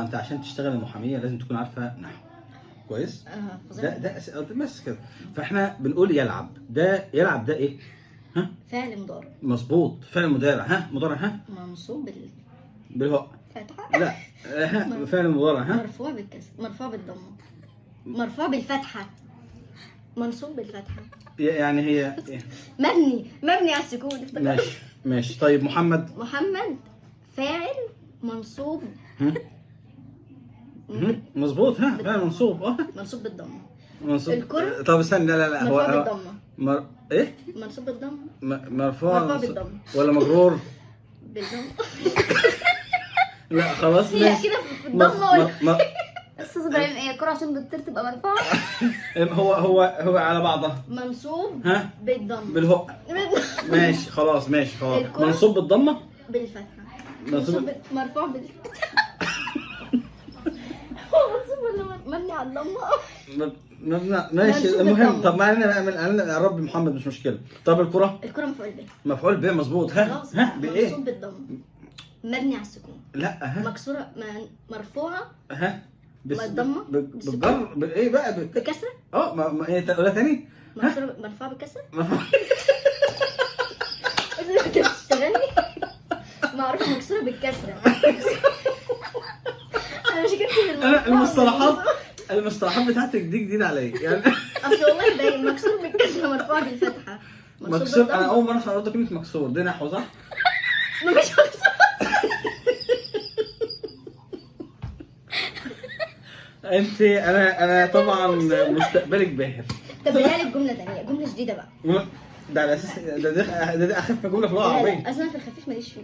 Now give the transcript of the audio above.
انت عشان تشتغل المحاميه لازم تكون عارفه نحو كويس. اه فظيع. ده بس كده. فاحنا بنقول يلعب، ده يلعب ده ايه؟ ها؟ فعل مضارع. مظبوط، فعل مضارع. ها مضارع، ها منصوب بالهاء. بالفتحة. لا، ها فعل مضارع، ها مرفوع بالكسر، مرفوع بالضمه، مرفوع بالفتحة، منصوب بالفتحة. يعني هي إيه؟ مبني على السكون، افتكرت. ماشي ماشي. طيب محمد. محمد فاعل منصوب. هم؟ هم؟ مظبوط، ها فعل منصوب، اه منصوب بالضمه. منصوب. الكرة. طب استنى، لا لا لا، هو مرفوع هو بالضمه. ايه؟ منصوب بالضمه. مرفوع. مرفوع بالضمه. ولا مجرور؟ بالضمه. لا خلاص هي ماشي. كده في الضمة ولا استاذ ابراهيم، ايه الكرة عشان بتطير تبقى مرفوعة؟ هو هو هو على بعضها. منصوب ها بالضمه. بالهق. ماشي خلاص، ماشي خلاص. الكرة. منصوب بالضمه. بالفتحة. منصوب. منصوب مرفوع بال هو منصوب ولا مبني على الضمة؟ مبنى، ماشي. منصوب المهم بالضمة. طب ما علينا يا رب، محمد مش مشكلة. طب الكره. الكرة مفعول به. مفعول به، مظبوط. ها خلاص. ها بايه؟ منصوب بالضمه، مبني على السكون. لا ها مكسورة، مرفوعة. ها بس بالضمة؟ بالسكون؟ بالجر، بايه بقى؟ بكسره. اه ما ايه، تقولها تاني؟ مكسورة، مرفوعة بالكسرة. انت بتشتغلني؟ معروفة مكسورة بالكسرة. انا مش كنت انا المصطلحات بتاعتك دي جديدة عليا يعني. اصل والله باين مكسور بالكسرة، مرفوعة بالفتحة، منصوب مكسور، انا بالضمة. اول مرة اسمع برضه كلمة مكسور دي، نحو صح؟ مفيش مكسور. انت انا طبعا مستقبلك باهر. طب بالله عليك جملة ثانية، جملة جديدة بقى. ده على اساس ده اخف جملة في اللغة لا العربية. لا، اصل انا في الخفيف ماليش فيه.